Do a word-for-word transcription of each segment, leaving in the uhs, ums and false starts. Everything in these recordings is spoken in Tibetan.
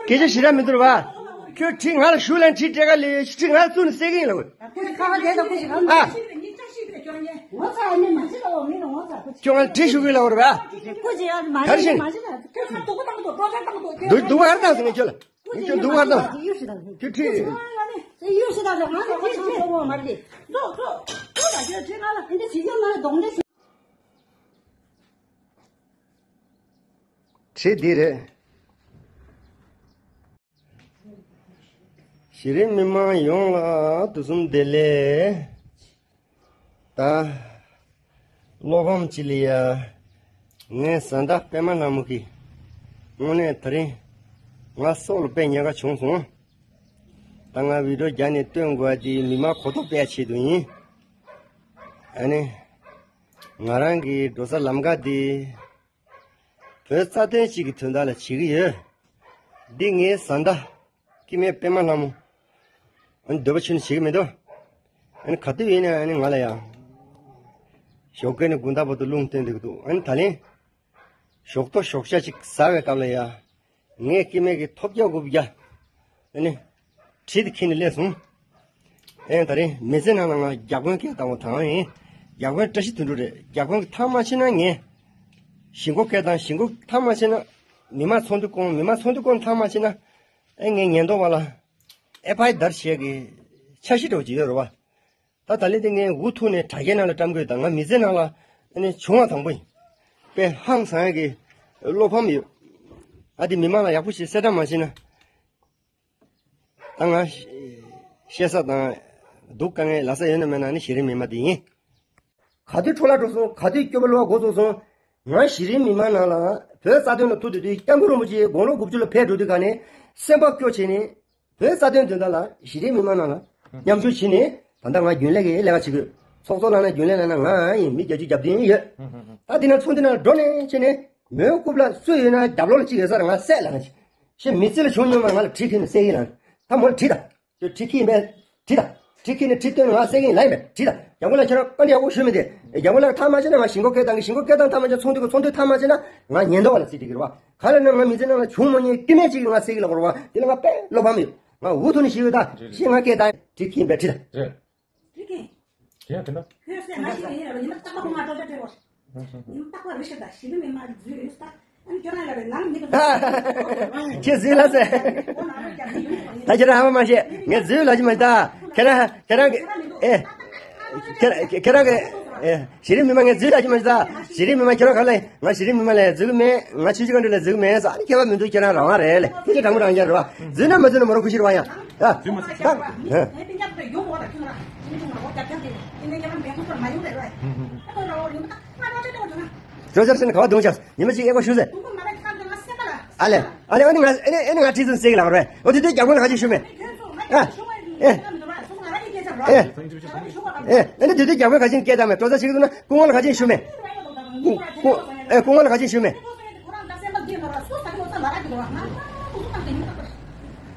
སྐད་ཆ་ཞེ་དྲག་མི་འདུག་ར་བ། ཁྱོད་དྲི་ང་ལ་ཞུ་ལན་དྲི་སྤྲད་ག་ལས་དྲི་ང་ལ་བཙུགས་ནས་བསད་གི་ཡིན་ལ་ཨོ། ཁྱོད་ཁ་བ་བསྡད་དང་ཁུ་ཞིག་ཨ། ཁྱོད་ང་ལ་དྲི་ཞུ་གི་ལ་ཨོ་ར་བ། གར་ཞིག་སྡུག་སྡུག་ཧར་བཏང་སོང་ངས་ཁྱོད་ལ། ངས་ཁྱོད་སྡུག་ཧར་བཏང་། ཁྱོད་དྲི། དྲི་འདི་རེད། གཞི་རིམ་མི་མང་ཡོངས་ལ་དུས་གསུམ་བདེ་ལེགས། ད་བློ་ཕམ་ཅི་ལ་ཡ། ངའི་བཟའ་ཟླ་པད་མ་ལྷ་མོ་གིས་དངོས་གནས་ད་རིང་ང་སྲོག་ལ་དཔེ་ཉེན་ཁ་བྱུང་སོང་། ད་ང་བི་ཌི་ཡོ་རྒྱག་ནས་སྟོན་དགོས་པ་དེ་མི་མང་གོ་རྟོགས་སྤེལ་ཆེད་དུ་ཡིན། ཨ་ནི། ང་རང་གི་འགྲོ་ས་ལམ་ཁ་དེ། བོད་རྩ་དོན་གཅིག་གི་དོན་དག་ལ་བྱེད་ཀྱི་ཡོད། འདི་ངའི་བཟའ་ཟླ། སྐྱེ་དམན་པད་མ་ལྷ་མོ། ཨ་ནི་འདོད་པ་ཆུང་ནས་བྱེད་ཀྱི་མི་འདུག་ཨ་ནི་ག་དུས་ཡིན་ན་ཨ་ནི་ང་ལ་ཡང་། ཞོགས་ཀས་ནས་དགོང་དག་བར་དུ་རླུང་བཏོན་བསྡད་ཀྱི་འདུག་ཨ་ནི་ད་ལན། ཞོགས་ཐོག་ཞོགས་ཇ་ཅིག་ཟ་བའི་སྐབས་ལ་ཡ། ངས་སྐྱེ་དམན་གྱི་ཐོབ་རྒྱག་དགོས་རྒྱ། ཨ་ནི། གྲི་དེ་ཁྱེར་ནས་སླེབས་སོང་། ཨེ་ད་རིང་མི་ཚེ་ནང་ལ་ང་རྒྱ་དཔོན་སྐད་བཏང་བ་དང་ཡིན། རྒྱ་དཔོན་བཀྲ་ཤིས་དོན་གྲུབ་རེད། རྒྱ་དཔོན་གྱི་ཐག་མ་ཆོད་ན་ངས། ཞི་མགོ་སྐད་བཏང་། ཞི་མགོ་ཐག་མ་ཆོད་ན། མི་མང་ཚོགས་འདུ་བསྐོང་། མི་མང་ཚོགས་འདུ་བསྐོང་། ཐག་མ་ཆོད་ན། ཨེ་ངས་ཉེན་རྟོག་པ་ལ། ཨེཕ་ཨའི་ཌར་བྱེད་ཀྱི་འཆར་གཞི་འདྲ་བོ་ཅིག་ཡོད་རེད་བ། ད་ད་ལན་དེ་ངས་འུ་ཐུག་ནས་དྲ་རྒྱའི་ནང་ལ་བཀྲམ་དགོས་དང་། ང་མི་ཚེ་ནང་ལ་ཨ་ནི་བྱུང་བ་དང་པོ་ཡིན། དཔེ་ཧང་སང་ཡག་གི་བློ་ཕམ་ཡོད། ཨ་དེ་མི་མང་ལ་ཡག་པོ་ཞིག་གསལ་བསྒྲགས་མ་བྱས་ན། ད་ང་བཤད་ས་དང་སྡུག་དཀའ་ངལ་ལབ་ས་ཡོད་ན་མེད་ན་ནི་གཞི་རིམ་མི་མང་དེ་ཡིན། ག་དུས་འཕྲོ་བརླག་འགྲོ་སོང་། ག་དུས་སྐྱོ་པོ་བསླུ་བ་འགོ་ཚུགས་སོང་། ང་གཞི་རིམ་མི་མང་ནང་ལ་བོད་རྩ་དོན་ལ་ཐུག་དུས་དུས་སྐྱབས་མགོན་རིན་པོ་ཆེ་དགུང་ལོ་དགུ་བཅུ་ལ་ཕེབས་འགྲོ་དུས་ག་ནས་སེམས་པ་སྐྱོ་བྱས་ནས། བོད་རྩ་དོན་དོན་དག་ལ་གཞི་རིམ་མི་མང་ནང་ལ་མཉམ་ཞུགས་བྱས་ནས། ད་ལྟ་ང་རྒྱུན་ལས་ཀྱི་ལས་ཀ་བྱེད་དགོས། ཚོགས་གཙོ་ལངས་ན་རྒྱུན་ལས་ལངས་ན་ང་ཡིན། མི་བརྒྱད་ཅུ་རྒྱབ་མདུན་ཡོད། ད་དེ་ན་ཚོགས་འདུ་ནང་འགྲོ་ནས་བྱས་ནས། མོའི་རྐུབ་ལ་སུ་ཡོད་ན་རྒྱབ་ལོགས་ལ་གཅིག་ཡོད་ས་རེད། ང་བསད་ལབ་ན་ཤི། མི་ཚེ་ལ་བྱུང་མྱོང་མ། ང་ལ་གྲི་ཁྱེར་ནས་བསད་ཀྱི་ལབ་ན། ད་མོ་ལ་དྲིས་དང་། ཁྱོད་གྲི་ཁྱེར་ཡིན་པས་དྲིས་དང་། གྲི་ཁྱེར་ནས་གྲི་བཏོན་ནས་ང་བསད་ཀྱི་ཡིན་ལབ་ཡིན་པས་དྲིས་དང་། རྒྱ་མོ་ལ་ཁྱེད་རང་བཀའ་འདྲི་ཡག་པོ་ཞུ་མི་དེ། རྒྱ་མོ་ལ་ཐག་མ་ཆོད་ན་ང་ཞི་མགོ་སྐད་བཏང་གི། ཞི་མགོ་སྐད་བཏང་ཐག་མ་ཆོད། ཚོགས་འདུ་གི་ཚོགས་འདུ་ཐག་མ་ཆོད་ན་ང་ཉེན་རྟོག་པ་ལ་རྩིས་སྤྲད་ཀྱི་རེད་བ། ག་ལ་ན་ང་མི་ཚེ་ནང་ལ་བྱུང་མ་མྱོང་སྐྱེ་དམན་གཅིག་གིས་ང་བསད་ཀྱི་ལབ་པ་རེད་བ། དེ་ལ་ང་དཔེ་བློ་ཕམ་ཡོད། ང་འུ་ཐུག་ནས་ཤི་ཡོད་ད། ཤི། ང་སྐད་བཏང་། གྲི་ཁྱེར་ཡིན་པས་དྲིས་དང་། རེད། རིག་གིས། རྒྱན་དེ་འདྲ། ཁྱོད་སེ་ང་ཞིག་ཡིན་ར་ཉི་མ་རྟག་པར་ཁོང་ང་སྐྲག་སྐྲག་སྤྲད་རོགས། ཉི་མ་རྟག་པར་རེ་ཞིག་ད་ཞི་བའི་མི་མ་རེ་འཛུལ་ཡོད་ད། ཨ་ནི་ཁྱོད་རང་ལ་རེ་ནང་མི་དང་། ཁྱེད་འཛུལ་ལ་ཟེར། ད་ཁྱེད་རང་ཧ་མ་མ་ཤེས། ངས་འཛུལ་ལབ་ཀྱི་མ་ད། ཁྱེད་རང་ཁྱེད་རང་གི་ཨེ། ཁྱེད་ཁྱེད་རང་གི་ཨེ། གཞི་རིམ་མི་མང་ངས་འཛུལ་ལབ་ཀྱི་མ་ད། གཞི་རིམ་མི་མང་ཁྱེད་རང་ག་ལ། ང་གཞི་རིམ་མི་མང་ལ་འཛུལ་གི་མེད། ང་ཆུ་བཞི་སྒང་དྲུག་ལ་འཛུལ་གི་མེད་ཟེར། ཨ་ནི་ཁྱད་པར་མི་འདུག་ཁྱེད་རང་རང་དབང་རེད་ལེ། ཁྱེད་ཀྱི་དྲང་པོ་རང་རྐྱང་རེད་བ། འཛུལ་ན་མ་འཛུལ་ན་མ་རོ་ཁུ་ཤི་རེད་བ་ཡ། ཡ། ད། ད། ཧ། ཇོ་ཇར་སེན་ག་བ་དུང་ཆ། ཉི་མ་གཅིག་ཨེ་ཁོ་ཞུ་ཟེར། ཨ་ལེ། ཨ་ལེ་ཨ་ནི་ང་ཨེ་ནི་ཨེ་ནི་ང་ཁྲིད་ཚུན་ཟེར་གི་ལགས་རེད། འོ་དེ་དུས་རྒྱ་དཔོན་ལ་ག་ཅིག་ཞུ་མེད། ཨ། ཨེ། ཨེ། ཨེ་ནི་དེ་དུས་རྒྱ་དཔོན་ག་ཅིག་སྐད་བཏང་མེད། ཀྲོ་ཚ་ཞིག་འདུག་ན་སྐུ་ངོ་ལ་ག་ཅིག་ཞུ་མེད། སྐུ། སྐུ། ཨེ། སྐུ་ངོ་ལ་ག་ཅིག་ཞུ་མེད།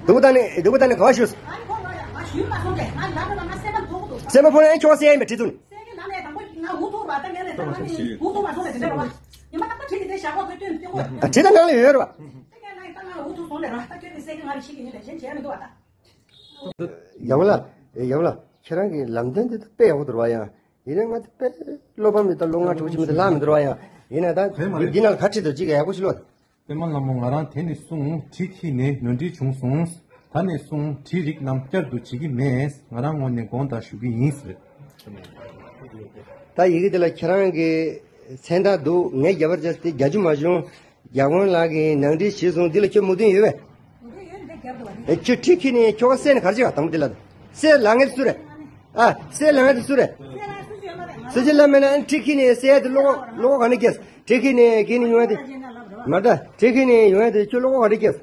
སྡུག་པོ་བཏང་ནི་སྡུག་པོ་བཏང་ནི་ག་བ་ཞུ། སེམས་པ་ཕོ་ལ་ཨེ་ཁྱོ་ག་སེ་ཡ་ཡིན་པའི་ཁྲི་ཚུན། ཁྲི་ད་ནང་ལ་ཡོད་རེད་བ། ཡང་ལ། ཡང་ལ། ཁྱེད་རང་གི་ལམ་སྟོན་དེ་དཔེ་ཡག་པོ་འདུག་ར་བ་ཡང་། ཡིན་ན་ང་དེ་དཔེ་བློ་ཕམ་མི་དང་ལོ་ལྔ་དྲུག་ཅིག་མི་དེ་ལྷག་མི་འདུག་ར་བ་ཡང་། ཡིན་ན་ད་འདི་ནང་ལ་ག་ཁྲིད་དུ་ཅིག་ཡག་པོ་ཞིག་ལོ། པད་མ་ལྷ་མོ་ང་རང་དེ་ནས་གསུངས། གྲི་ཁྱེར་ནས་ནོར་འཁྲུལ་བྱུང་སོང་། ད་ནས་བཟུང་གྲི་རིགས་རྣམས་བསྐྱར་དུ་བྱེད་ཀྱི་མེད། ང་རང་ངོས་ནས་དགོངས་དག་ཞུ་གི་ཡིན་ཟེར། ད་ཡི་གེ་དེ་ལ་ཁྱེད་རང་གི་མཚན་རྟགས་འདུག་ངས་རྒྱབ་པར་བྱས་ཏེ་རྒྱག་རྒྱུ་མ་བྱུང་། རྒྱ་དཔོན་ལགས་ཀྱིས་ནང་འཁྲིད་བྱས་སོང་། འདི་ལ་ཁྱོད་མོས་མཐུན་ཡོད་པས། ཨེ། ཁྱོད་གྲི་ཁྱེར་ནས་ཁྱོ་ག་བསད་ནས་ག་རེ་བྱེད་ག་དང་པོ་དེ་ལ། བསད་ལབ་མཁན་དེ་སུ་རེད། ཨ། བསད་ལབ་མཁན་དེ་སུ་རེད། སུ་ཅི་ལབ་མེད་ན། ཨ། གྲི་ཁྱེར་ནས་བསད་དེ་བློ་ཁོག་བློ་ཁོག་ག་ནས་སྐྱེས། གྲི་ཁྱེར་ནས་ཁྱེར་ནས་ཡོང་ཡ་དེ། མ་ད། གྲི་ཁྱེར་ནས་ཡོང་ཡ་དེ་ཁྱོད་བློ་ཁོག་ག་ནས་སྐྱེས།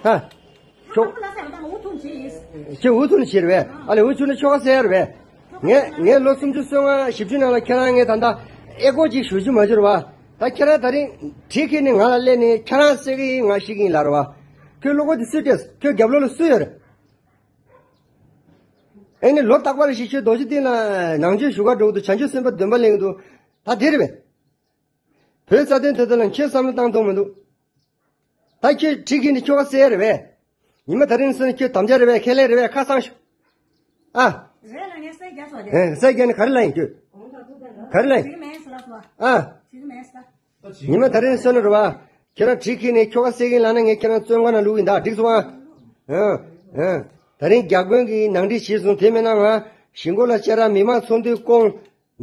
ཧ། ཁྱོད། ཁྱོད་འུ་ཐུག་ནས་བྱེད་རེད་པས། ཨ་ལེ་འུ་ཐུག་ནས་ཁྱོ་ག་བསད་རེད་པས། ངས་ངས་ལོ་སུམ་ཅུ་སོ་ལྔ་བཞི་བཅུ་ནང་ལ་ཁྱེད་རང་ངས་ད་ལྟ་ཨེ་ཁོ་ཅིག་ཞུ་རྒྱུ་མ་བྱུང་རེད་བ། ད་ཁྱེད་རང་ད་རིང་གྲི་ཁྱེར་ནས་ང་ལ་སླེབས་ནས་ཁྱེད་རང་བསད་ཀྱི་ཡིན་ང་ཤི་གི་ཡིན་ལབ་རེད་བ། ཁྱོད་བློ་ཁོག་དེ་སུས་སྤྲད། ཁྱོད་རྒྱབ་ལོགས་ལ་སུ་ཡོད་རེད། ཨེ་ནི་ལོ་རྟག་པར་ཞིག་ཁྱོད་རྡོ་རྗེ་གདན་ལ་ནང་ཆོས་ཞུ་ག་འགྲོ་གི་འདུག་བྱང་ཆུབ་སེམས་དཔའ་འདོན་པ་ལེན་གི་འདུག་ད་དེ་རེད་པས། བོད་རྩ་དོན་དོན་དག་ལ་ཁྱོད་བསམ་བློ་བཏང་ཐུབ་མི་འདུག་ད་ཁྱོད་གྲི་ཁྱེར་ནས་ཁྱོ་ག་བསད་རེད་པས། ཉི་མ་ད་རིང་སོང་ནས་ཁྱོད་དམ་བཅའ་རེད་པས། ཁས་ལེན་རེད་པས། ཁ་གསང་ཤོག་ཨ། རེད་ལ། ངས་བསད་རྒྱག་སོང་རེད། ཨེ། བསད་རྒྱག་ནས་ག་རེ་ལ་ཡིན་ཁྱོད། ག་རེ་ལ་ཡིན། ཨ། ཉི་མ་ད་རིང་སོང་ནས་རེད་པ། ཁྱེད་རང་གྲི་ཁྱེར་ནས་ཁྱོ་ག་བསད་གིན་ལ་ན་ངས་ཁྱེད་རང་བཙོན་ཁང་ནང་བླུག་གིན་ད། འགྲིག་སོང་ཨ། ཨ། ཨ། ད་རིང་བརྒྱ་དཔོན་གྱིས་ནང་འཁྲིག་བྱས་སོང་། དེ་མིན་ན་ང་ཞི་མགོ་ལ་བཅར་ར་མི་མང་ཚོགས་འདུ་བསྐོང་།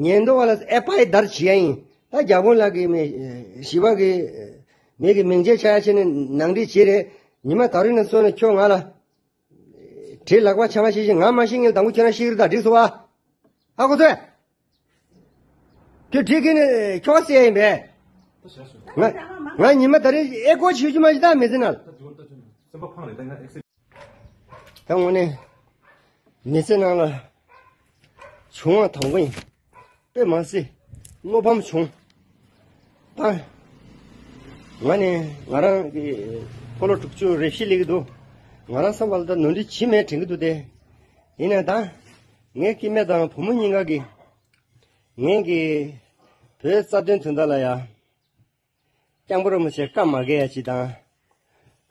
ཉེན་རྟོག་པ་ལ་ཨེཕ་ཨའི་ཨར་བྱེད་ཡ་ཡིན། ད་བརྒྱ་དཔོན་ལགས་ཀྱིས་མི་ཞི་བ་གི་མི་གི་མིང་ཆད་ཆག་ཡ་བྱས་ནས་ནང་འཁྲིག་བྱས་རེད། ཉི་མ་ད་རིང་ནས་སོང་ནས་ཁྱོད་ང་ལ་གྲི་ལག་པ་འཆང་བ་བྱེད་བཞིན། ང་མ་ཤི་སྔོན་ལ་དང་པོ་ཁྱོད་རང་ཤི་གི་རེད་ད། འགྲིག་སོང་བ། ཧ་གོ་སོང་། ཁྱོད་གྲི་ཁྱེར་ནས་ཁྱོ་ག་བསད་ཡ་ཡིན་པས། ང་ང་ཉི་མ་ད་རིང་ཨེ་ཀོ་བྱེད་རྒྱུ་མ་ཤི་ད་མི་ཚེ་ནང་། ད་དངོས་གནས་མི་ཚེ་ནང་ལ་བྱུང་བ་དང་པོ་ཡིན། དཔེ་མ་སྲིད་བློ་ཕམ་བྱུང་། ད་ང་ནི་ང་རང་གི་ཕོ་ལོ་དྲུག་ཅུ་རེ་བཞི་སླེབས་ཀྱི་འདུག་ང་རང་བསམ་པ་ལ་ད་ནོར་འཁྲུལ་བྱེད་མེད་དྲན་གྱི་འདུག་སྟེ། ཡིན་ན་ད་ངའི་སྐྱེ་དམན་དང་བུ་མོ་གཉིས་ཀ་གིས་ངའི་གི་བོད་རྩ་དོན་དོན་དག་ལ་ཡ། སྐྱབས་མགོན་རིན་པོ་ཆེ་བཀའ་མ་བཀལ་ཡ་ཅིག་དང་།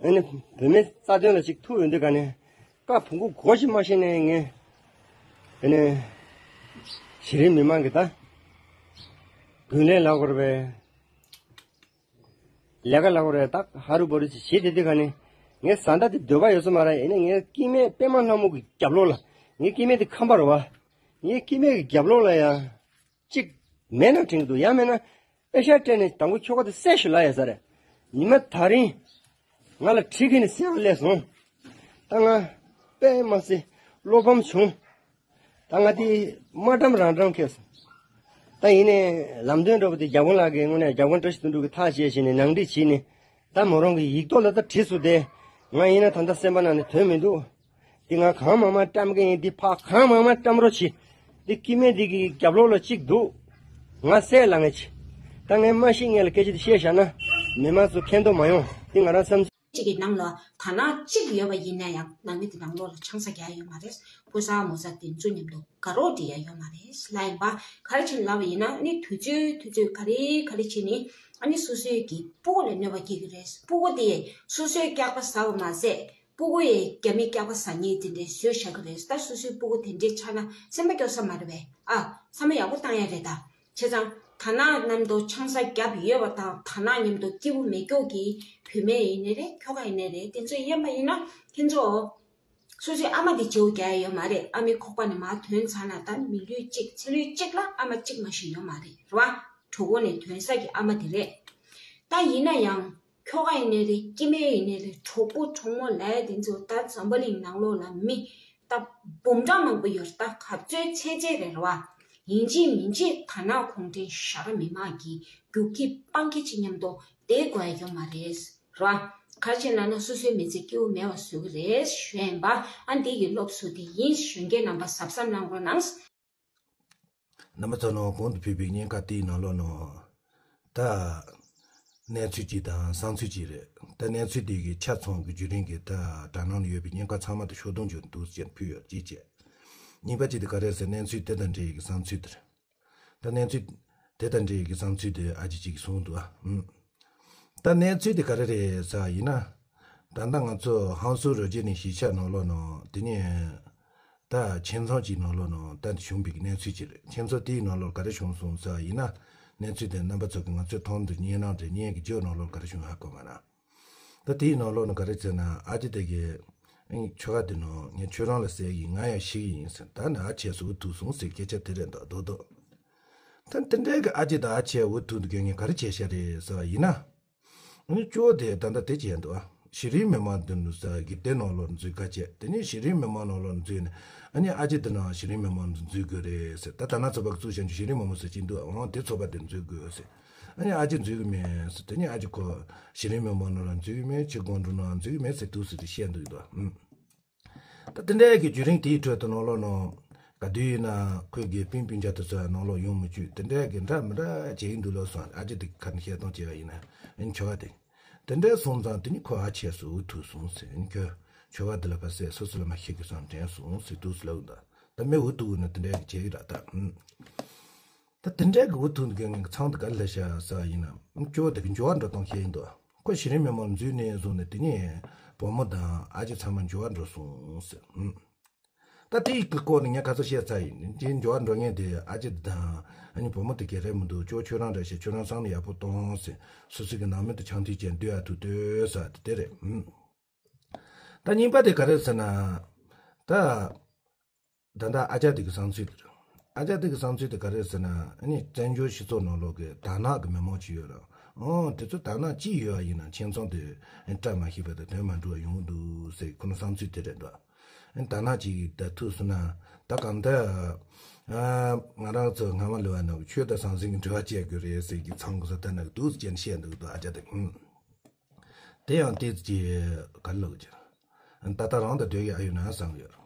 ཨ་ནི་བོད་མི་རྩ་དོན་ལ་ཅིག་ཐུག་ཡོང་དུས་ག་ནས་བཀའ་བོང་གུ་གོ་ཞིག་མ་ཤེས་ནས་ངས་ཨ་ནི་གཞི་རིམ་མི་མང་གི་ད་རྒྱུན་ལས་ལབ་དགོས་རེད་པས། ལས་ཀ་ལབ་དགོས་རེད། ད་ཧ་རུ་བ་རུ་ཅིག་བྱེད་དེ་དུས་ག་ནས་ངའི་བཟའ་ཟླ་དེ་འདོད་པ་ཡོད་ས་མ་རེད། ཡིན་ནའི་ངའི་སྐྱེ་དམན་པད་མ་ལྷ་མོ་གི་རྒྱབ་ལོགས་ལ། ངའི་སྐྱེ་དམན་དེ་ཁམས་པ་རེད་པ། ངའི་སྐྱེ་དམན་གི་རྒྱབ་ལོགས་ལ་ཡ། གཅིག་མེད་ན་དྲན་གྱི་འདུག་ཡང་མེད་ན་པེ་ཤག་སྤྲད་ནས་དང་པོ་ཁྱོ་ག་དེ་བསད་ཤོག་ལབ་ཡ་ས་རེད། ཉི་མ་ད་རིང་ང་ལ་གྲི་ཁྱེར་ནས་བསད་པ་སླེབས་སོང་། ད་ང་དཔེ་མ་སྲིད་བློ་ཕམ་བྱུང་། ད་ང་དེ་མ་བཀྲམ་རང་བཀྲམ་ཁེལ་སོང་། ད་ཡིན་ནའི་ལམ་སྟོན་འདྲ་པོ་དེ་བརྒྱ་དཔོན་ལགས་ཀྱིས་དངོས་གནས་བརྒྱ་དཔོན་བཀྲ་ཤིས་དོན་གྲུབ་ཀྱིས་ཐག་བཅད་བྱས་ནས་ནང་འགྲིག་བྱས་ནས། ད་མོ་རང་གི་ཡིག་ཐོག་ལ་ད་བྲིས་སོང་སྟེ། ང་ཡིན་ན་ད་ལྟ་སེམས་པ་ནང་ནས་དོན་མི་འདུག་འདི་ང་གང་མང་མང་བཀྲམ་གི་ཡིན། འདི་ཕར་གང་མང་མང་བཀྲམ་རོགས་གྱིས། འདི་སྐྱེ་དམན་འདི་གི་རྒྱབ་ལོགས་ལ་གཅིག་འདུག་ང་བསད་ལ་ངེས་ཀྱི། ད་ངས་མ་ཤི་སྔོན་ལ་སྐད་ཆ་འདི་བཤད་བཞག་ན་མི་མང་ཚོ་ཁེངས་དོ་མ་ཡོང་། འདི་ང་རང་བསམ། གཅིག་གི་ནང་ལ་དར་ནག་གཅིག་ཡོད་པ་ཡིན་ན་ཡང་ནང་མི་དེ་ནང་ལོགས་ལ་ཆང་ས་རྒྱག་ཡོད་མ་རེད། ཕོ་གསར་མོ་གསར་དེ་ཚོ་མཉམ་དུ་དགའ་རོགས་འགྲིག་ཡ་ཡོད་མ་རེད་ལབ་ཡིན་པ། ག་རེ་བྱས་ནས་ལབ་པ་ཡིན་ན་ནི་དུས་ཚོད་དུས་ཚོད་ག་རེ་ག་རེ་བྱས་ནས་ཨ་ནི་སོ་སོའི་གི་སྤུ་གུ་ལ་གནོད་པ་སྐྱེལ་གི་རེད། སྤུ་གུ་དེ་སོ་སོའི་སྐྱག་པ་ཟ་བ་མ་ཟད་སྤུ་གུ་ཡི་རྒྱ་མི་སྐྱག་པ་ཟ་མཁན་དེ་འདྲས་བཟོས་བཞག་གི་རེད། ད་སོ་སོའི་སྤུ་གུ་དེ་འདྲས་ཆགས་ན་སེམས་པ་སྐྱོ་ས་མ་རེད་པས། ཨ། བསམ་བློ་ཡག་པོ་བཏང་ཡ་རེད་ད། བྱས་ཙང་དར་ནག་མཉམ་དུ་ཆང་ས་བརྒྱབ་ཡོད་པ་དང་། དར་ནག་མཉམ་དུ་སྐྱིད་པོ་མེད་སྐྱོ་གི་བུད་མེད་ཡིན་ནའི་རེད། ཁྱོ་ག་ཡིན་ནའི་རེད། དེ་ཚོ་ཡིན་པ་ཡིན་ན་ཁྱེད་ཚོ་སོ་སོའི་ཨ་མ་དེ་བརྗེ་པོ་རྒྱག་ཡ་ཡོད་མ་རེད། ཨ་མའི་ཁོག་པ་ནས་མར་ཐོན་ཚར་ན་ད་མི་ལུས་གཅིག་ཚེ་ལུས་གཅིག་ལ་ཨ་མ་གཅིག་མ་ཞིག་ཡོད་མ་རེད། རེད་བ། གྲོད་ཁོག་ནས་ཐོན་ས་གི་ཨ་མ་དེ་རེད། ད་ཡིན་ན་ཡང་ཁྱོ་ག་ཡིན་ནའི་རེད། སྐྱེ་དམན་ཡིན་ནའི་རེད། གྲོགས་པོ་གྲོགས་མོ་ལབ་ཡ་དེ་ཚོ་ད་འཛམ་བུ་གླིང་ནང་ལོགས་ལ་མི་ད་འབུམ་ཕྲག་མང་པོ་ཡོད་རེད། ད་ག་ཚོད་ཚད་ཚད་རེད། རེད་བ། ཡིན་གཅིག་མིན་གཅིག་དར་ནག་གུང་ཁྲན་ཞྭ་ར་མི་མང་གི་རྒྱུག་ཁྱི་སྤང་ཁྱི་ཅིག་མཉམ་དུ་བསྡད་དགོས་ཡ་ཡོད་མ་རེད། རེད་བ། ག་རེ་བྱས་ན་ན་སོ་སོའི་མི་ཚེ་སྐྱིད་པོ་མེད་པ་བཟོ་གི་རེད་ཞུ་ཡིན་པ། ཨ་འདི་གི་སློབ་གསོ་དེ་ཡིན་གཞོན་སྐྱེས་རྣམ་པ་གཟབ་གཟབ་གནང་རོགས་གནང་། རྣམ་པ་ཚོ་ནང་གོང་དུ་ཕུལ་བའི་བརྙན་ཁག་དེའི་ནང་ལོགས་ནང་། ད། གནས་ཚུལ་གཅིག་དང་བཟང་ཚུལ་གཅིག་རེད། ད་གནས་ཚུལ་དེ་གི་ཆ་ཚང་གི་བརྒྱུད་རིམ་གྱི་ད་དྲ་ནང་ལ་ཡོད་པའི་བརྙན་ཁག་ཚང་མ་དེ་ཤོག་སྟོང་བརྒྱུད་འདུག་ཅེས་ཕུལ་ཡོད་ཅེས་བྱས། གཉིས་པ་གཅིག་དེ་ག་རེ་ཟེར། གནས་ཚུལ་དེ་དང་འབྲེལ་ཡོད་ཀྱི་བཟང་ཚུལ་དེ་རེད། ད་གནས་ཚུལ་དེ་དང་འབྲེལ་ཡོད་ཀྱི་བཟང་ཚུལ་དེ་ཨ་ཅེ་གཅིག་གིས་གསུངས་འདུག་ཨ། ཨུམ། ད་གནས་ཚུལ་དེ་ག་རེ་རེད་ཟེར་བ་ཡིན་ན། ད་ལྟ་ང་ཚོ་ཧང་སུའུ་རོ་ཇེ་ནི་གཞིས་ཆགས་ནང་ལོགས་ནང་དེ་ནས། ད་ཁྱིམ་ཚང་གཅིག་ནང་ལོགས་ནང་ད་བྱུང་བའི་གནས་ཚུལ་ཅིག་རེད། ཁྱིམ་ཚང་དེའི་ནང་ལོགས་ག་རེ་བྱུང་སོང་ཟེར་བ་ཡིན་ན། གནས་ཚུལ་དེ་རྣམ་པ་ཚོ་གིས་ང་ཚོའི་ཐོག་འདིར་བརྙན་ནང་དེ་བརྙན་གྱི་བརྗོད་ནང་ལོགས་ག་རེ་བྱུང་ཧ་གོ་མ་ན། ད་དེའི་ནང་ལོགས་ནང་ག་རེ་ཟེར་ན། ཨ་ཅེ་དེ་གིས་ཁྱོ་ག་དེ་ནང་ངས་ཁྱོད་རང་ལ་ཟེར་གི། ང་ཡང་ཤི་གི་ཡིན་ཟེར། ད་ནི་ཨ་ཅེ་སུ་ཐུག་སོང་ཟེར་སྐད་ཆ་དེ་རེད་འདུག་རྡོག་རྡོག་ད་དེ་འདྲའི་གི་ཨ་ཅེ་དང་ཨ་ཅེ་འུ་ཐུག་འདུག་གི། ངས་ག་རེ་བྱས་ཤག་རེད་ཟེར་བ་ཡིན་ན། ཨ་ནི་གཙོ་བོ་དེ་ད་ལྟ་དེ་བྱས་འདུག་ཨ། གཞི་རིམ་མི་མང་འདི་འདུག་ས་གི་དེ་ནང་ལོགས་འཛུལ་ཁ་བྱས། དེ་ནས་གཞི་རིམ་མི་མང་ནང་ལོགས་འཛུལ་ནས་ཨ་ནི་ཨ་ཅེ་དེ་ནང་གཞི་རིམ་མི་མང་འཛུལ་དགོས་རེད་ཟེར། ད་ད་ནང་ཚོགས་པ་གི་བཙུགས་བཞག་རྒྱུ་གཞི་རིམ་མི་མང་ཟེར་གྱི་འདུག་ཨ། འོང་དེ་ཚོགས་པ་དེ་འཛུལ་དགོས་ཟེར། ཨ་ནི་ཨ་ཅེ་འཛུལ་གི་མེད་ཟེར། དེ་ནས་ཨ་ཅེ་ཁོ་གཞི་རིམ་མི་མང་ནང་ལ་འཛུལ་གི་མེད། ཁྱི་སྒོང་དྲུག་ནང་འཛུལ་གི་མེད་ཟེར་འདུག་ཟེར་དེ་བཤད་འདུག་འདུག་ཨ། ད་དེ་འདྲའི་གི་བརྒྱུད་རིམ་དེའི་ཁྲོད་དུ་ནང་ལོགས་ནང་ག་དུས་ཡིན་ན་ཁོའི་གི་སྤུན་སྤུན་ཀྱག་དེ་ཚོ་ནང་ལོགས་ཡོང་མི་བཅུག་དེ་འདྲའི་གི་འདྲ་མི་འདྲ་བྱེད་ཀྱི་འདུག་ལབ་སོང་། ཨ་ཅེ་དེ་ཁ་ནས་བཤད་སྟངས་བྱས་པ་ཡིན་ན། ཨ་ནི་ཁྱོ་ག་དེ། དེ་འདྲའི་སོང་ཙང་དེ་ནི་ཁོ་ཨ་ཅེ་སུ་འུ་ཐུག་སོང་ཟེར། ཨ་ནི་ཁྱོད་ཁྱོ་ག་དེ་ལ་ཕར་བསད། སོ་སོ་ལ་མ་ཤི་གི་སོང་དྲན་སོང་ཟེར་འདུག་ཟེར་ལབ་འདུག་ད་མི་འུ་ཐུག་ན་དེ་འདྲའི་གི་བྱེད་ཀྱི་རེད་ད། ཨུམ། ད་དེ་འདྲའི་གི་འུ་ཐུག་འདུག་གི་ངའི་ཚང་དེ་ག་ལ་ཤ་ཟ་ཡིན་ན། ཨ་ནི་ཁྱོ་ག་དེ་གི་འབྱོར་བ་འགྲོ་སྟངས་བཤད་ཡིན་འདུག་ཁོ་གཞི་རིམ་མི་མང་འཛུལ་ནས་བཟུང་ནས་དེ་ནས་བུ་མོ་དང་ཨ་ཅེ་ཚང་མ་འགྱུར་བ་འགྲོ་སོང་ཟེར། ཨུམ། ད་དེའི་སྐོར་ནས་ངས་ག་ཚོད་བཤད་ཚར་ཡིན། དེ་འགྱུར་བ་འགྲོ་མཁན་དེ་ཨ་ཅེ་དང་ཨ་ནི་བུ་མོ་དེ་ག་རེ་མི་འདུག་ཅོ་ཁྱོད་རང་རེད་ཤག་ཁྱོད་རང་བསམ་བློ་ཡག་པོ་གཏོང་ཟེར། སོ་སོ་གི་ནང་མི་དང་ཆང་འཐུང་བྱས་སྡོད་ཡ་ཐུག་སྡོད་ཟེར་དེ་དེ་རེད། ཨུམ། ད་གཉིས་པ་དེ་ག་རེ་ཟེར་ན། ད། ད་ལྟ་ཨ་ཅག་དེ་གི་བསམ་ཚུལ་དེ་རེད། ཨ་ཅག་དེ་གི་བསམ་ཚུལ་དེ་ག་རེ་ཟེར་ན། ཨ་ནི་བཙན་བྱོལ་སྤྱི་ཚོགས་ནང་ལོགས་ཀྱི་དར་ནག་གི་མི་མང་ཅིག་ཡོད་རེད། ཨོ་དེ་ཚོ་དར་ནག་ཅིག་ཡོད་པ་ཡིན་ན་ཁྱིམ་ཚང་དེ་བཀྲ་མ་ཤིས་པ་དང་དོན་མ་འགྲུབ་པ་ཡོང་གི་འདུག་ཟེར་ཁོ་ན་བསམ་ཚུལ་དེ་རེད་འདུག་ཨ་ནི་དར་ནག་ཅིག་ད་ཐུག་སོང་ན་ད་གང་ལྟར། ཨ་ང་རང་ཚོ་སྔ་མ་ལོས་པ་ནང་གི་ཆོས་དང་ཟང་ཟིང་གི་འབྲེལ་བ་བཅད་དགོས་རེད་ཟེར་གྱི་ཚང་གི་ས་ད་ནག་འདུག་ཅེས་བཤད་འདུག་འདུག་ཨ་ཅག་དེ། ཨུམ། དེ་ཡང་ཏོག་ཙམ་ག་རེ་ལབ་ཀྱི། ད་ལྟ་རང་དང་སྡོད་ཀྱི་ཨ་ཡོད་ན་བསམ་གྱི་ཡོད།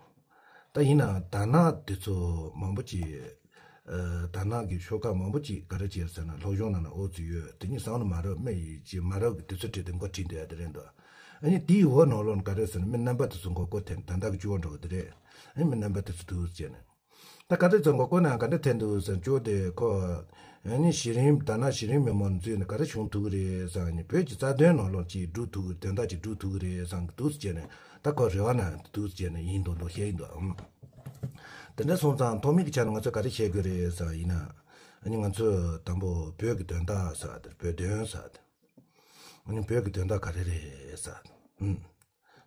ད་ཡིན་ནའང་དར་ནག་དེ་ཚོ་མང་པོ་ཅིག་ཨ། དར་ནག་གི་ཤོག་ཁག་མང་པོ་ཅིག་ག་རེ་བྱས་ཟེར་ན་སློབ་སྦྱོང་ནང་ལ་ཨོ་ཙི་ཡོད། དེ་གཉིས་བསམ་བློ་མ་རབས་སྨྲ་ཡི་ཅིག་མ་རབས་ཀྱི་དུས་ཚོད་བྲིས་ཏེ་མགོ་བྲིས་འདོད་ཡ་དེ་རེད་འདུག་ཨ་ནི་དེའི་འོག་ནང་ལོགས་ནས་ག་རེ་ཟེར་ན་མི་རྣམ་པ་དེ་ཚོ་མགོ་སྐོར་ཐེབས་ད་ལྟ་གི་སྐྱོ་བོ་འགྲོ་གི་དེ་རེད། ཨ་ནི་མི་རྣམ་པ་དེ་ཚོ་འདུག་ཟེར་ནས། ད་ག་དེ་ཚོ་མགོ་སྐོར་ན་ག་འདྲ་ཐེབས་འདུག་ཟེར་ཅོག་དེ་ཁོ། ཨ་ནི་གཞི་རིམ་དར་ནག་གཞི་རིམ་མི་མང་འཛུལ་ནས་ག་རེ་བྱུང་ཐུབ་ཀྱི་རེད་ཟེར་ནས་བོད་ཀྱི་རྩ་དོན་ནང་ལོགས་ཅིག་སྒྲུབ་ཐུབ་ཀྱི་དོན་དག་ཅིག་སྒྲུབ་ཐུབ་ཀྱི་རེད་ཟེར་འདུག་ཟེར་ནས་ད་ཁོ་རེ་བ་ན་འདུག་ཟེར་ནས་ཡིན་མདོག་མདོག་བཤད་ཡིན་འདུག་ཨང་། དེ་འདྲ་སོང་ཙང་ཐོག་མའི་གི་ཆ་ནས་ང་ཚོས་ག་རེ་བཤད་དགོས་རེད་ཟེར་བ་ཡིན་ན། ཨ་ནི་ང་ཚོས་དང་པོ་བོད་ཀྱི་དོན་དག་ཟེར་བ་དེ་བོད་དོན་ཟེར་བ་དེ། ཨ་ནི་བོད་ཀྱི་དོན་དག་ག་རེ་རེད་ཟེར་བ་དེ། ཨུམ།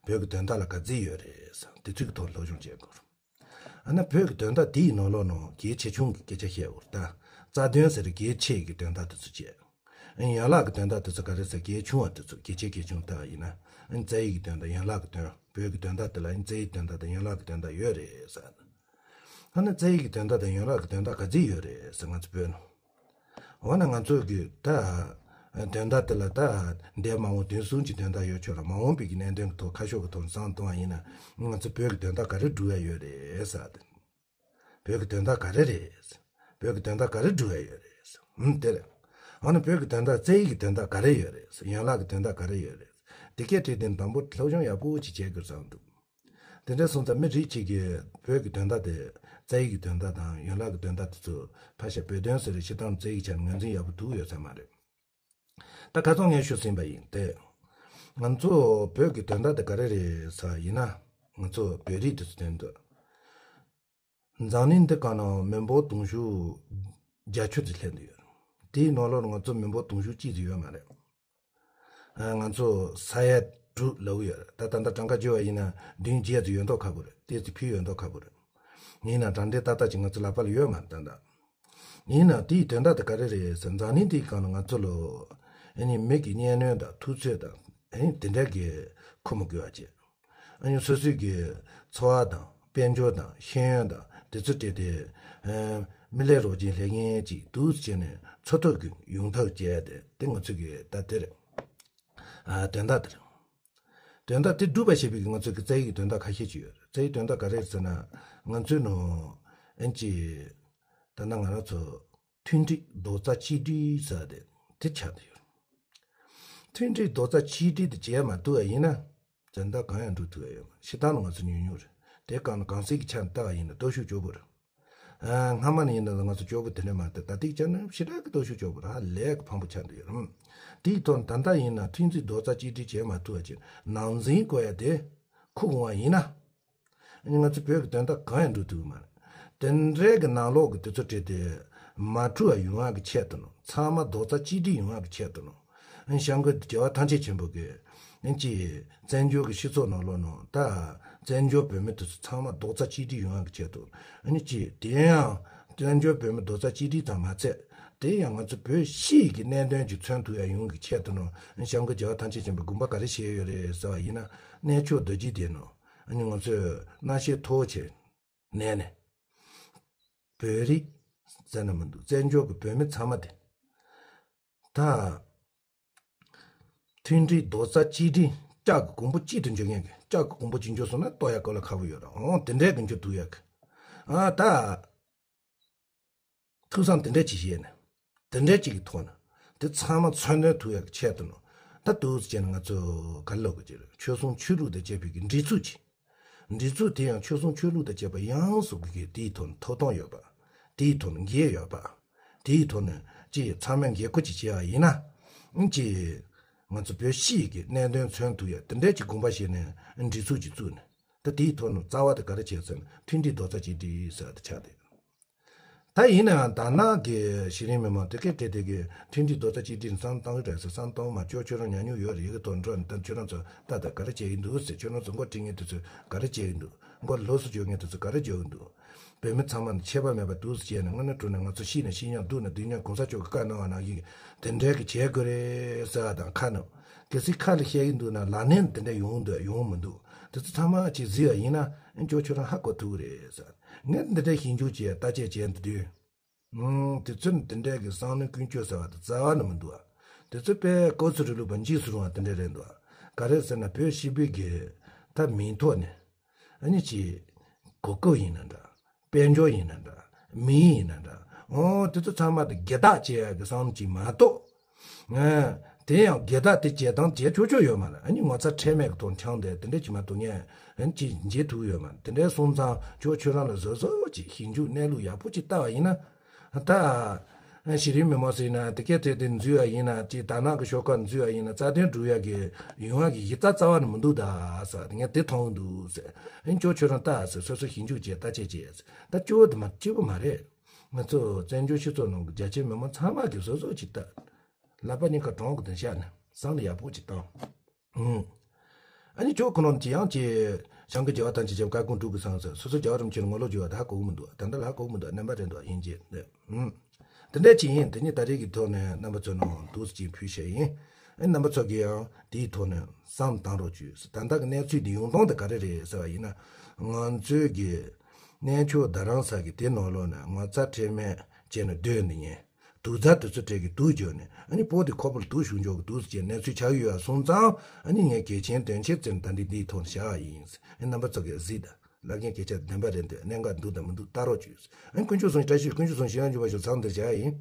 བོད་ཀྱི་དོན་དག་ལ་ག་ཚོད་ཡོད་རེད་ཟེར་དེ་ཚོའི་ཐོག་སློབ་སྦྱོང་བྱེད་དགོས། ཨ་ན་བོད་ཀྱི་དོན་དག་དེའི་ནང་ལོགས་ནང་གལ་ཆེ་ཆུང་གི་སྐད་ཆ་བཤད་འོར་ད། རྩ་དོན་ཟེར་གལ་ཆེ་གི་དོན་དག་དེ་ཚོ་བྱས། ཡན་ལག་གི་དོན་དག་དེ་ཚོ་ག་རེ་ཟེར་གལ་ཆུང་བ་དེ་ཚོ་གལ་ཆེ་གལ་ཆུང་ལྟ་བ་ཡིན་ན། རྩ་བའི་གི་དོན་དག་ཡན་ལག་གི་དོན་བོད་ཀྱི་དོན་དག་དེ་ལ་རྩ་བའི་དོན་དག་དང་ཡན་ལག་གི་དོན་དག་ཡོད་རེད་ཟེར། ཨ་ན་རྩ་བའི་གི་དོན་དག་དང་ཡན་ལག་གི་དོན་དག་ག་ཚོད་ཡོད་རེད་ཟེར་ང་ཚོ་བོད་ནང་། འོ་ན་ང་ཚོ་གི་ད། དོན་དག་དེ་ལ་ད། འདས་མ་འོངས་དོན་གསུམ་གྱི་དོན་དག་ཡོད་ཆོག་ལ་མ་འོངས་པའི་གི་གནད་དོན་གྱི་ཐོག་ཁ་ཕྱོགས་ཀྱི་ཐོག་བསམ་བཏང་བ་ཡིན་ན་ང་ཚོ་བོད་ཀྱི་དོན་དག་ག་རེ་སྒྲུབ་ཡ་ཡོད་རེད་ཟེར་ཏེ། བོད་ཀྱི་དོན་དག་ག་རེ་རེད། བོད་ཀྱི་དོན་དག་ག་རེ་སྒྲུབ་ཡ་ཡོད་རེད། ཧུམ་དེ་རེད། འོ་ན་བོད་ཀྱི་དོན་དག་རྩ་བའི་གི་དོན་དག་ག་རེ་ཡོད་རེད། ཡན་ལག་གི་དོན་དག་ག་རེ་ཡོད་རེད། དེ་སྐད་དྲིས་ཏེ་དང་པོ་སློབ་སྦྱོང་ཡག་པོ་ཅིག་བྱེད་དགོས་བསམ་འདུག་དེ་འདྲ་སོང་ཙང་མི་རིགས་གཅིག་གིས་བོད་ཀྱི་དོན་དག་དེ་རྩ་བའི་གི་དོན་དག་དང་ཡན་ལག་གི་དོན་དག་དེ་ཚོ་ཕར་བཞག་བོད་དོན་ཟེར་རེ་ཞེ་དྲག་རྩ་བའི་ཆ་ནས་ངོས་འཛིན་ཡག་པོ་ཐུབ་ཡོད་ས་མ་རེད། ད་ཁ་སང་ངས་ཞུས་ཟིན་པ་ཡིན་ཏེ། ང་ཚོ་བོད་ཀྱི་དོན་དག་དེ་ག་རེ་རེད་ཟེར་ཡིན་ན། ང་ཚོ་བོད་རིགས་དེ་ཚོ་དོན་དུ། འཛམ་གླིང་འདི་སྒང་ནང་མི་འབོར་དུང་ཕྱུར་བརྒྱད་ཅུ་ཙམ་སླེབས་འདུག་ཡོད། དེའི་ནང་ལོགས་ང་ཚོ་མི་འབོར་དུང་ཕྱུར་གཅིག་ཙམ་ཡོད་མ་རེད། ཨ། ང་ཚོ་ས་ཡ་དྲུག་ལབ་ཀྱི་ཡོད་རེད། ད་ད་ལྟ་གྲངས་ཀ་བརྗོད་པ་ཡིན་ན་བདུན་བརྒྱད་ཙམ་ཡོད་མདོག་ཁ་པོ་རེད། ཏོག་ཙམ་ཕུད་ཡོད་མདོག་ཁ་པོ་རེད། ཡིན་ན་གྲངས་འདི་ཏག་ཏག་ཅིག་ང་ཚོ་ལག་པ་ལ་ཡོད་མ་རེད་ད་ལྟ། ཡིན་ན་དེའི་དོན་དག་དེ་ག་རེ་རེད་ཟེར་འཛམ་གླིང་འདིའི་སྒང་ལ་ང་ཚོ་ལ་ཨ་ནི་མི་གི་གཉེན་གནོན་དང་ཐུབ་ཚོད་དང་ཨ་ནི་དེ་འདྲ་གི་ཁོ་མོ་དགོས་པ་བྱེད། ཨ་ནི་སོ་སོའི་གི་འཚོ་བ་དང་དཔལ་འབྱོར་དང་ཤེས་ཡོན་དང་དེ་ཚོ་སྤྲད་དེ། ཨ། མི་ལས་རོགས་ཅན་ལས་ངན་ཅིག་འདུག་བྱས་ནས་འཚོ་ཐབས་ཀྱི་ཡོང་ཐབས་བྱས་ཏེ་དེ་ང་ཚོ་གི་ད་དེ་རེད། ཨ། དོན་དག་དེ་རེད། དོན་དག་དེ་སྒྲུབ་པ་བྱེད་པའི་གི་ང་ཚོ་གི་རྩ་བའི་གི་དོན་དག་ཁ་ཤས་ཅིག་ཡོད་རེད། རྩ་བའི་དོན་དག་ག་རེ་རེད་ཟེར་ན། ང་ཚོའི་ནང་ཨན་ཅི། ད་ནང་ང་རང་ཚོ་མཐུན་སྒྲིལ་རྡོག་རྩ་གཅིག་སྒྲིལ་ཟེར་ཏེ་དེ་ཆགས་བསྡད་ཡོད། མཐུན་སྒྲིལ་རྡོག་རྩ་གཅིག་སྒྲིལ་དེ་བྱས་མ་ཐུབ་པ་ཡིན་ན། དོན་དག་གང་ཡང་འགྲུབ་ཐུབ་ཡ་ཡོད་མ་རེད། སྤྱིར་བཏང་ལ་ང་ཚོ་ཉུང་ཉུང་རེད། དེ་གང་ན་གང་ཟག་གི་ཆ་ནས་ལྟ་བ་ཡིན་ན་སྟོབས་ཤུགས་སྐྱོ་པོ་རེད། ཨ། སྔ་མ་ནས་ཡིན་ན་ང་ཚོ་སྐྱོ་པོ་དེ་འདྲ་མ་རེད། ད་ལྟའི་ཆ་ནས་ཞེ་དྲག་གི་སྟོབས་ཤུགས་སྐྱོ་པོ་རེད། ལས་ཀྱི་ཕངས་པོ་ཆགས་འདུག་ཡོད་རེད། དེའི་ཐོག་ནས་ད་ལྟ་ཡིན་ན་མཐུན་སྒྲིལ་རྡོག་རྩ་གཅིག་སྒྲིལ་བྱས་མ་ཐུབ་པ་བྱས་ནང་འཛིང་དགོས་ཡ་དེ་ཁུག་འོང་བ་ཡིན་ན། ང་ཚོ་བོད་ཀྱི་དོན་དག་གང་ཡང་འགྲུབ་ཐུབ་ཀྱི་མ་རེད། དེ་འདྲའི་གི་ནང་ལོགས་ཀྱི་དུས་ཚོད་བྲིས་ཏེ་མ་འཁྲུག་པ་ཡོང་བ་གི་ཆེད་དུ་ནོ། ཚང་མ་རྡོག་རྩ་གཅིག་སྒྲིལ་ཡོང་བ་གི་ཆེད་དུ་ནོ། སྐྱབས་མགོན་རྒྱལ་བ་ཐམས་ཅད་མཁྱེན་པ་གི་ཨ་ནི་ཅི། བཙན་བྱོལ་གྱི་སྤྱི་ཚོགས་ནང་ལོགས་ནང་ད་བཙན་བྱོལ་བོད་མི་དེ་ཚོ་ཚང་མ་རྡོག་རྩ་གཅིག་སྒྲིལ་ཡོང་བ་གི་ཆེད་དུ་ཨ་ནི་ཅི། དེ་ཡང་བཙན་བྱོལ་བོད་མི་རྡོག་རྩ་གཅིག་སྒྲིལ་དང་མ་ཚད། དེ་ཡང་ང་ཚོ་བོད་སྤྱི་ཡི་གི་གནད་དོན་ཅིག་མཚོན་ཐུབ་ཡ་ཡོང་གི་ཆེད་དུ་ནོ། སྐྱབས་མགོན་རྒྱལ་བ་ཐམས་ཅད་མཁྱེན་པའི་དགོངས་པ་ག་རེ་བཞེས་ཡོད་རེད་ཟེར་བ་ཡིན་ན། གནས་མཆོག་རྡོ་རྗེ་གདན་ནོ། ཨ་ནི་ང་ཚོས་སྣང་ཤས་མཐོ་བོ་བྱས་ནས་ནས། བོད་རིགས་ཟེར་ན་མི་འདུག་བཙན་བྱོལ་གྱི་བོད་མི་ཚང་མ་དེ། ད། མཐུན་སྒྲིལ་རྡོག་རྩ་གཅིག་སྒྲིལ་ལྕགས་ཀྱི་གོང་བུ་གཅིག་ཏུ་འགྱུར་མཁན་གྱི་ལྕགས་ཀྱི་གོང་བུ་གཅིག་འགྱུར་སོང་ན་གཏོར་ཡ་གོ་ལ་ཁག་པོ་ཡོད་རེད། འོང་དེ་འདྲའི་གི་འགྱུར་ཐུབ་ཡ་གི། ཨ་ད། ཐུགས་བསམ་དེ་འདྲ་ཅིག་བཞེས་ནས། དེ་འདྲ་ཅིག་གི་ཐོག་ནས། དེ་ཚང་མ་མཚོན་དོན་ཐུབ་ཡག་གི་ཆེད་དུ་ནོ། ད་འདུག་སེ་བྱས་ན་ང་ཚོ་ག་རེ་ལབ་དགོས་ཀྱི་རེད། ཆོལ་གསུམ་ཆོས་ལུགས་དང་བཅས་པའི་གི་སྒྲིག་འཛུགས་ཅིག་སྒྲིག་འཛུགས་དེ་ཡང་ཆོལ་གསུམ་ཆོས་ལུགས་དང་བཅས་པ་ཡོངས་སུ་གི་དེའི་ཐོག་ནས་ཐོབ་ཐང་ཡོད་པ། དེའི་ཐོག་ནས་འགན་ཡོད་པ། དེའི་ཐོག་ནས་ཅིག་ཚང་མས་འགན་ཁུར་ཅིག་བྱས་པ་ཡིན་ན། ཨང་ཅིག་ང་ཚོ་བོད་སྤྱིའི་གི་གནད་དོན་མཚོན་ཐུབ་ཡ་དེ་འདྲས་ཀྱི་དགོངས་པ་བཞེས་ནས་སྒྲིག་འཛུགས་ཅིག་བཙུགས་ནས། ད་དེའི་ཐོག་ནས་རྩ་བ་དེ་ག་རེ་བྱས་ཟེར་ན་མཐུན་སྒྲིལ་རྡོག་རྩ་གཅིག་སྒྲིལ་ཟེར་བ་དེ་ཆགས་བསྡད། ད་ཡིན་ནའང་དར་ནག་གི་གཞི་རིམ་མི་མང་དེ་གས་དེ་དེ་གི་མཐུན་སྒྲིལ་རྡོག་རྩ་གཅིག་སྒྲིལ་བསམ་བཏང་གི་རེད་ཟེར་བསམ་བཏང་མ་ཅོག་ཁྱོད་རང་ཉམས་མྱོང་ཡོད་རེད། ཡི་གེ་དོན་འགྲོ་ནས་ད་ཁྱོད་རང་ཚོ་ད་ད་ག་རེ་བྱེད་ཀྱི་འདུག་ཟེར། ཁྱོད་རང་ཚོ་མགོ་ཁྲིད་མཁན་དེ་ཚོས་ག་རེ་བྱེད་ཀྱི་འདུག་མགོ་ལོགས་སུ་འཇོག་མཁན་དེ་ཚོས་ག་རེ་འཇོག་གི་འདུག་བོད་མི་ཚང་མ་ནི་ཁྱད་པར་མེད་པར་འདུག་ཟེར་བྱས་ནས་དངོས་གནས་དྲང་གནས་ང་ཚོ་ཤི་ན་ཤི་མཉམ་སྡུག་ན་སྡུག་མཉམ་གོང་ས་མཆོག་གི་བཀའ་གནང་བ་ནང་བཞིན་དེ་འདྲའི་གི་བྱེད་དགོས་རེད་ཟེར་བ་དང་ཁ་ནང་གལ་སྲིད་ཁ་ལ་བཤད་ཀྱི་འདུག་ན་ལག་ལེན་དེ་འདྲ་ཡོང་འདུག་ཡོང་མི་འདུག་དེ་ཚོ་ཚང་མ་ཅིག་གཟིགས་པ་ཡིན་ན་ཨེ་ཅོ་ཁྱོད་རང་ཧ་གོ་ཐུབ་ཀྱི་རེད་ཟེར། ངས་འདི་འདྲའི་ཞིབ་འཇུག་བྱས་བརྟག་དཔྱད་བྱས་འདི་དུས། ཨང་། དེ་ཚོ་ནི་དེ་འདྲའི་གི་བསམ་བློའི་ཀུན་སྤྱོད་ཟེར་བ་དེ་རྩ་བ་ནས་མི་འདུག་ཨ། དེ་ཚོ་དཔེ་ཀོ་ཚུ་རི་ལུག་པ་འཇིགས་སུ་རུང་བ་དེ་འདྲ་རེད་འདུག་ཨ། ག་རེ་ཟེར་ན་བོད་སྤྱི་པའི་གི་ད་མིང་ཐོག་ནས་ཨ་ནི་ཅིག་གོ་སྐབས་ཡིན་ན་འདྲ། དཔལ་འབྱོར་ཡིན་ན་འདྲ། མི་ཡིན་ན་འདྲ། ཨོ་དེ་ཚོ་ཚང་མ་དེ་སྒེར་བདག་བྱེད་ཡ་གི་བསམ་བློ་ཅིག་མ་གཏོགས། ཨ། དེ་ཡང་སྒེར་བདག་དེ་བྱེད་སྟངས་བྱེད་ཆོག་ཆོག་ཡོད་མ་རེད། ཨ་ནི་ངོ་ཚ་ཁྲེལ་མེད་ཀྱི་ཐོག་འཆང་དེ་དེ་འདྲ་ཅིག་མ་གཏོགས་ངས་ཨ་ནི་ཅིག་འཇལ་ཐུབ་ཡོད་མ་རེད། དེ་འདྲའི་སོང་ཙང་ཁྱོད་ཁྱོད་རང་ལ་བཟོ་བཟོ་ཅིག་ཞིབ་འཇུག་གནས་ལུགས་ཡག་པོ་ཅིག་བལྟ་བ་ཡིན་ན། ད་གཞི་རིམ་མི་མང་ཟེར་ན་དེ་གས་དེ་དེ་འཛུལ་བ་ཡིན་ན་ཅིག་དར་ནག་གི་ཤོག་ཁག་འཛུལ་བ་ཡིན་ན་རྩ་དོན་སྒྲུབ་ཡ་གི་ཡོང་བ་གི་གཞི་རྩ་རྩ་བ་ནས་མི་འདུག་ད་ཟེར། ངས་དེ་མཐོང་གི་འདུག་ཟེར། ཨེ་ཅོ་ཁྱོད་རང་ལྟ་ཟེར། སོ་སོ་ཞིབ་འཇུག་བྱས་བརྟག་དཔྱད་བྱས་ཟེར། ད་སྐྱོ་བོ་དེ་མ་སྐྱིད་པོ་མ་རེད། ང་ཚོ་བཙན་བྱོལ་སྤྱི་ཚོགས་ནང་གི་རྒྱ་ཆེའི་མི་མང་ཚང་མ་གི་སོ་སོ་ཅིག་ལྟ། ལག་པ་གཉིས་ཀ་གྲོང་གི་དེ་བཞག་ནས་བསམ་བློ་ཡག་པོ་ཅིག་བཏང་། ཨུམ། ཨ་ནི་ཁྱོད་ཁོ་རང་གི་ཡང་ཅིག་བྱང་གི་རྒྱལ་བ་ཐམས་ཅད་མཁྱེན་པ་བཀའ་དགོངས་སྒྲུབ་དགོས་བསམ་ཟེར། སོ་སོ་རྒྱལ་བ་རིན་པོ་ཆེ་ལ་ངོ་ལོག་བྱེད་པ་ད་ཧ་གོ་གི་མི་འདུག་ད་ལྟ་ལ་ཧ་གོ་གི་མི་འདུག་བདེན་པ་རེད་འདུག་ཡིན་གྱི་འདུག་ཨུམ། དེ་འདྲ་ཅིག་ཡིན། དེ་ནི་ད་རེས་ཀྱི་ཐོག་ནས་རྣམ་པ་ཚོ་ནང་འདུག་སེ་ཅིག་ཕུལ་བྱས་ཡིན། ཨ་ནི་རྣམ་པ་ཚོ་གིས་ཡང་དེའི་ཐོག་ནས་བསམ་བཏང་རོགས་བྱོས། ད་ལྟ་གི་གནས་ཚུལ་འདི་ཡོང་སྟངས་དེ་ག་རེ་རེད་ཟེར་བ་ཡིན་ན། ང་ཚོའི་གི་གནས་མཆོག་རྡ་རམ་ས་གི་དེ་ནང་ལོགས་ནས་ངོ་ཚ་ཁྲེལ་མེད་བྱས་ནས་སྡོད་འདི་ཉན། དུག་རྫས་དེ་ཚོ་སྤྲད་གི་དུག་བརྒྱབ་ནས་ཨ་ནི་སྤོ་དེ་ཁོག་པ་ལ་དུག་ཞུགས་འཇོག་གི་འདུག་ཟེར་གྱི་གནས་ཚུལ་ཆགས་ཡོད་པ་སོང་ཙང་ཨ་ནི་ངས་གལ་ཆེན་དོན་ཆེན་བརྩིས་ནས་ད་འདི་འདིའི་ཐོག་ནས་བཞག་པ་ཡིན། ཨ་ནི་རྣམ་པ་ཚོ་གིས་གཟིགས་དང་། ལབ་མཁན་སྐད་ཆ་བདེན་པ་རེད་འདུག་གནད་འགག་འདུག་དང་མི་འདུག་ལྟ་རོགས་བྱོས། ཨ་ནི་དཀོན་མཆོག་གསུམ་བཀྲ་ཤིས་དཀོན་མཆོག་གསུམ་ཞི་ཡང་འཇུག་པ་ཞུ་ཚང་འདིར་བཞག་པ་ཡིན།